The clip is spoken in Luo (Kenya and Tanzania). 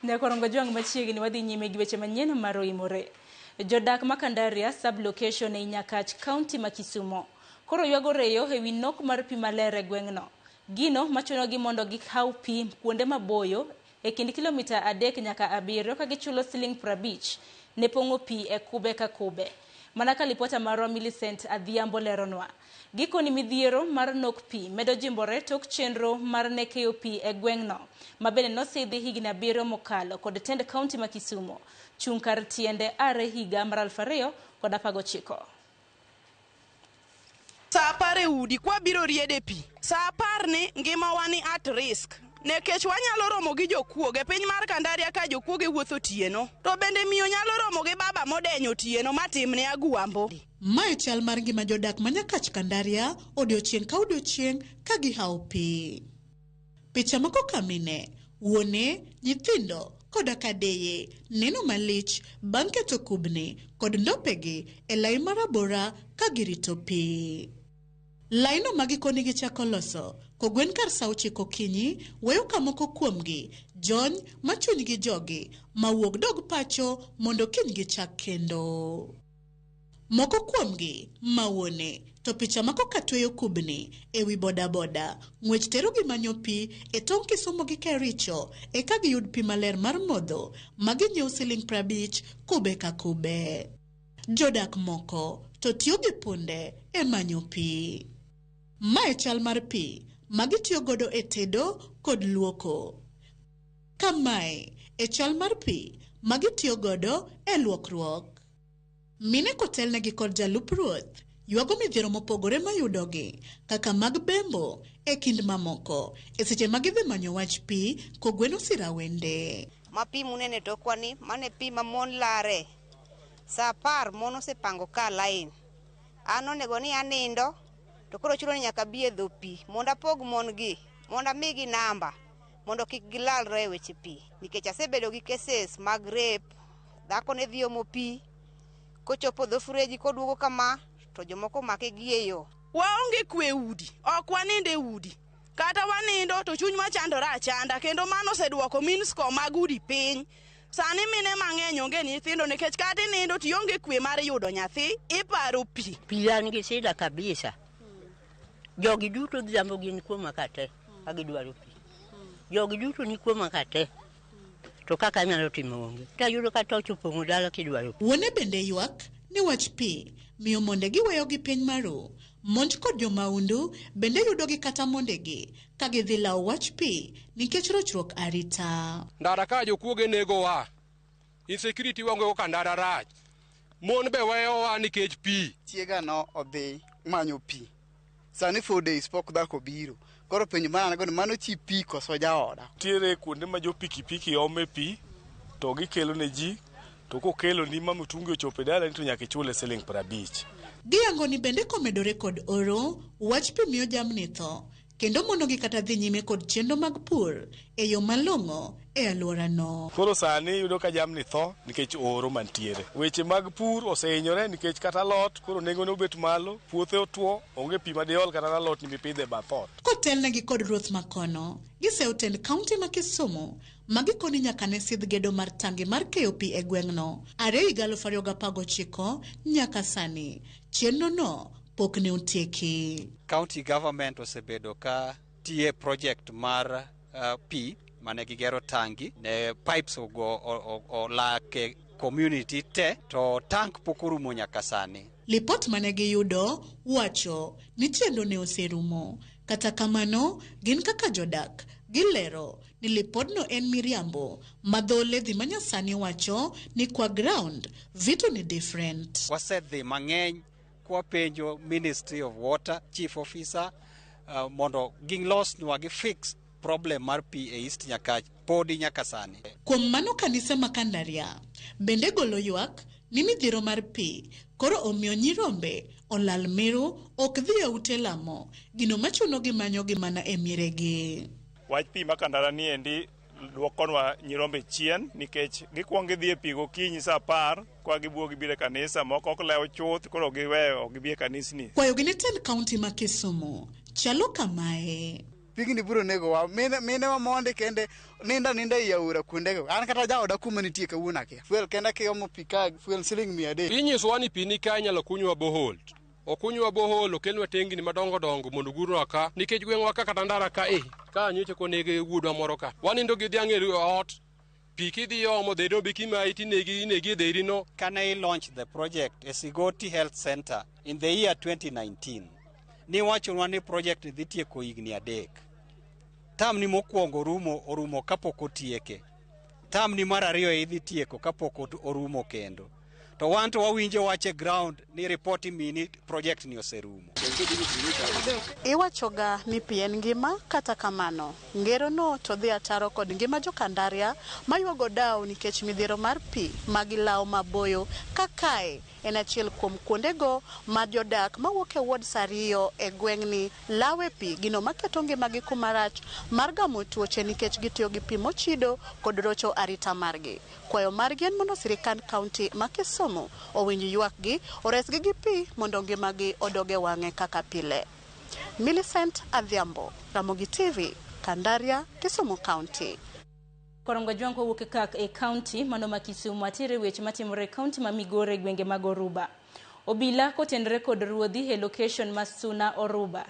Nyakorongo Jwang' machiegni wadhi nyime gi weche manyien mar oimore. Jodak ma Kandaria sub-location ei Nyakach, county ma Kisumo, koro ywago reyo ewi nok mar pi maler e gweng'no. Gino machunogi mondo gikaw pi kuonde maboyo e kind kilomita 3 nyaka 7 ka gichulo siling 50 ne pong'o pi e kube ka kube. Mana ka lipota marwa Millicent Adhiambo leronwa. Gikoni midhiero mar nok pi medo jimbore tok chenro mar ne keyo pi e gweng'no ma bende nosidhi higni 7 mokalo kod tend kaunti ma Kisumo chung' kar tiende are higa mar 2019. Saa 10 e udi kwabiro riede pi. Saa 10 ni ngimawa ni at risk nekech wanyalo romo gi jokuoge piny mar Kandaria ka jokuoge wuotho otieno to bende miyo nyalo romo gi baba modenyo otieno matimne agwambo. Mae chal mar ngima jodak ma Nyakach Kandaria odiochieng' ka odiochieng' ka gihawo pi. Picha moko ka mine, wuone, nyithindo koda ka deye neno malich bang' keto kubni kod ndopegi e lai marabora ka girito pi. Laino ma gikoni gichako loso kogwen kar saa 9 okinyi weyo ka moko kuomgi jony ma chunygi jogi ma wuog dog pacho mondo kiny gichak kendo. Moko kuomgi ma wuone to picha mako ka tweyo kubni e wi bodaboda ng'wech terogi manyo pi e tong' Kisumu gi Kericho eka giyud pi maler mar modho ma ginyiew siling 50 kube ka kube. Jodak moko to tiyo gi punde e manyo pi. Mae chal mar pi ma gitiyo godo e tedo kod luoko. Kamae e chal mar pi ma gitiyo godo e luokruok. Mine kotelnegi kod jalup ruoth ywago midhiero mopogore mayudogi kaka mag bembo e kind mamoko e seche ma gidhi manyo wach pi kogweno sirawende. Ma pi munene tokwa ni, mane pi ma mon lare. Saa 10 mon osepango ka line. An onego ni anindo, to koro chuno ni nyaka abi e dho pi mondo apog mon gi, mondo amigi namba, mondo kik gilalre e weche pi. Nikech asebedo gi cases mag rape, dhako ne dhi omo pi, kochopo dho freji koduogo kama, to jomoko omake gi e yo. Waonge kwe e udi, ok wanind e udi. Kata wanindo to chunywa chandore achanda kendo mano oseduoko mean score mag udi piny. Sani mine mang'eny onge nyithindo nikech kata inindo to ionge kwe mar yudo nyathi, iparo pi. Pi an gi shida kabisa. Jogi duto odhiambo gin kuoma ka te, ka gidwaro pi. Jogi duto ni kuoma ka te. To kaka anyalo timo onge. Tayudo ka toch opong'o dala kidwaro pi. Wuone bende ywak ni wach pi miyo monde giweyo gi piny maru. Monj kod jomaundu bende yudogi kata mondegi ka gidhi lawo wach pi nikech rochruok arita. Ndara ka jokuoge negowa. Insecurity waonge go ka ndara rach. Mon be weyowa nikech pi. Chiega no odhi manyo pi. Sani 4 days pok dhako obiro. Koro penjo ma an go ni mano chi pi koso jaoda. Nitiere kuonde ma jo pikipiki ome pi to gikelo ne ji to kokelo ni ma mtungi ochopo e dalani to nyaka ichule siling 50. Giyango ni bende komedore kod oro, wach pi miyo jamni tho kendo monogi kata dhi nyime kod chenro mag pur e yo malong'o e alworano. Koro sani iyudo ka jamni tho nikech oro mantiere. Weche mag pur osehinyore nikech kata alot koro nengone obet malo, puothe otwo, onge pi ma diol kata alot ni mipidho e bath ot. Kotelnegi kod ruoth makono, giseyo tend kaunti ma Kisumu ma gikoni nyaka ne sidh gedo mar tangi mar keyo pi e gweng'no are higa 2019 nyaka sani. Chenro no pok ne otieki. County government osebedo ka tiye project mar pi mane gigero tangi ne pipes ogo olake community te to tank pok orumo nyaka sani. Lipot mane giyudo wacho ni chenro ne oserumo. Kata kamano, gin kaka jodak gilero ni lipodno en miriambo ma dho ledhi manyasani wacho ni kwa ground vitu ni different. Wasedhi mang'eny kwapenjo Ministry of Water Chief Officer mondo gilosnwa gi fix problem mar pi e East Nyakach podi nyaka sani. Kuom mano kanise ma Kandaria bende golo ywak ni midhiero mar pi koro omiyo nyirombe olal miru ok dhi e ute lamo gino machuno gi manyo gi mana e mieregi. Wach pi ma Kandara ni endi duokonwa nyirombe chien nikech gikuongo gidhi e pi gokinyi saa 10 kwa gibuo gibiro e kanisa moko ok lew chuth koro giweyo ok gibi e kanisni. Kwayo gi ne tend kaunti ma Kisumu chalo kamae. Pigni biro negowa. Mine mine ma mondi kende ninda ninda ei aora kuondego. An kata jaoda kuma nitie kawuono akia. Fuel kenda kiomo pi ka fuel siling 300. Inyisowa ni pi ni ka inyalo kunywa borehole. Okunywa borehole okelnwa tengni madongo dongo mondo ogurnwa ka nikech gweng'wa ka kata ndara ka e ka nyocha koneg wuodwa moro ka. Wanindo gi dhiang' e ot. Pi kidhi omo dheri no be kimayi tinegi inegi e dheri no. Kane i launch the project e Sigoti Health Center in the year 2019, niwachonwa ni project dhi tieko higni 3. Term ni mokwongo rumo orumo kapok otieke. Term ni mar ariyo idhi tieko kapok orumo kendo. To wan to wawinjo wach e ground ni report imiyi ni project ni oserumo. Iwachoga ni pi en ngima, kata kamano, ngerono to dhi ataro kod ngima jokandaria mayuago dau nikech midhiero mar pi ma gilawo maboyo ka kae en achiel kuom kuondego ma jodak mawuok e wards 2 e gweng'ni lawe pi, gino maketo ngimagi kuma rach mar gamo tuoche nikech gitiyo gi pi mochido kod rocho arita margi. Kwayo margi en mondo sirikand kaunti ma Kisumu owinj ywakgi, oresgi gi pi mondo ngimagi odog e wang'e kaka pile. Millicent Adhiambo, Ramogi TV, Kandaria, Kisumu County. Korongo jwang' kowuok e kaunti mano ma Kisumu atere weche matimore e kaunti ma Migori e gwenge mag Oruba. Obila kotenore kod ruodhi e location ma Suna Oruba.